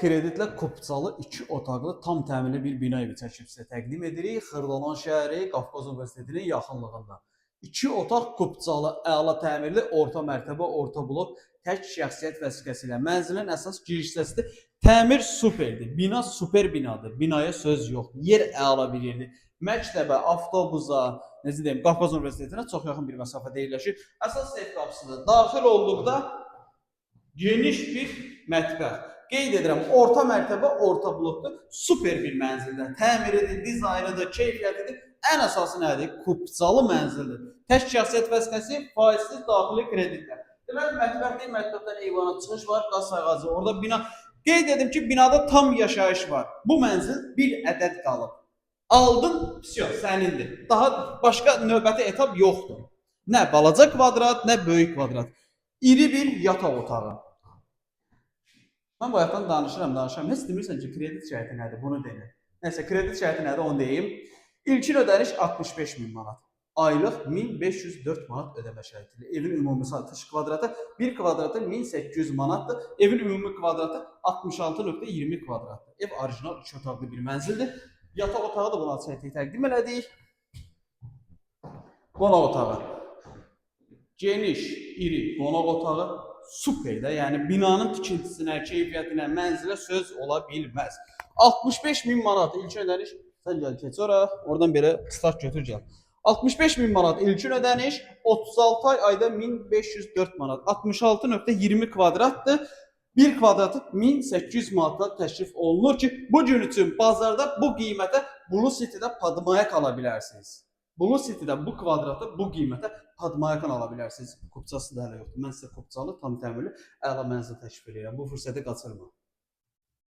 kreditlə Kupçalı 2 otaqlı tam təmirli bir bina evi çəkib sizə təqdim edirik. Xırdalan şəhəri, Qafqaz Universitetinin yaxınlığında. 2 otaq Kupçalı, əla təmirli, orta mərtəbə, orta blok, tək şəxsiyyət vəsiqəsi ilə mənzilin əsas giriş hissəsidir. Təmir superdir. Bina super binadır. Binaya söz yox. Yer əla bir yerdir. Məktəbə, avtobusa, necə deyim, Qafqaz Universitetinə çox yaxın bir məsafədə yerləşir. Əsas seyf qapısıdır. Daxil olduqda geniş bir mətbəx. Qeyd edirəm, orta mərtəbə, orta blokdur. Super bir mənzildir. Təmiridir, dizaynıdır, keyfiyyətidir. Ən əsası nədir? Kupçalı mənzildir. Tək şəxsiyyət vəsiqəsi, faizsiz daxili kreditlər. Deməli, mətbəx deyil, mətbəxdən eyvana çıxış var, qaz sayğacı. Orada bina. Qeyd edim ki, binada tam yaşayış var. Bu mənzil bir ədəd qalıb. Aldın, vsyo, sənindir. Daha başqa növbəti etap yoxdur. Nə balaca kvadrat, nə böyük kvadrat. İri bir yataq otağı. Mən bayaqdan danışıram, danışıram. Heç demirsən ki, kredit şərti nədir, bunu denir. Nəsə, kredit şərti nədir, onu deyim. İlkin ödəniş 65 min manat. Aylıq 1504 manat ödəmə şərti ilə. Evin ümumi satış kvadratı 1 kvadratı 1800 manatdır. Evin ümumi kvadratı 66.20 kvadratdır. Ev orijinal 2 otaqlı bir mənzildir. Yataq otağı da buna çəkdik, təqdim elədik. Qonaq otağı. Geniş, iri qonaq otağı super də, yəni binanın tikintisinə, keyfiyyətinə, mənzilə söz ola bilməz. 65 min manat ilkin ödəniş. Sən gəl keç ora, oradan belə start götür gəl. 65 min manat ilkin ödəniş, 36 ay ayda 1504 manat. 66.20 kvadratdır. Bir kvadratı 1800 manata təklif olunur ki, bu gün üçün bazarda bu qiymətə Blue City-də Padmayak ala bilərsiniz. Blue City-də bu kvadratı bu qiymətə Padmayakan ala bilərsiniz. Kupçası da hələ yoxdur. Mən sizə kupçalı, tam təmirli, əla mənzil təklif edirəm. Bu fürsəti qaçırma.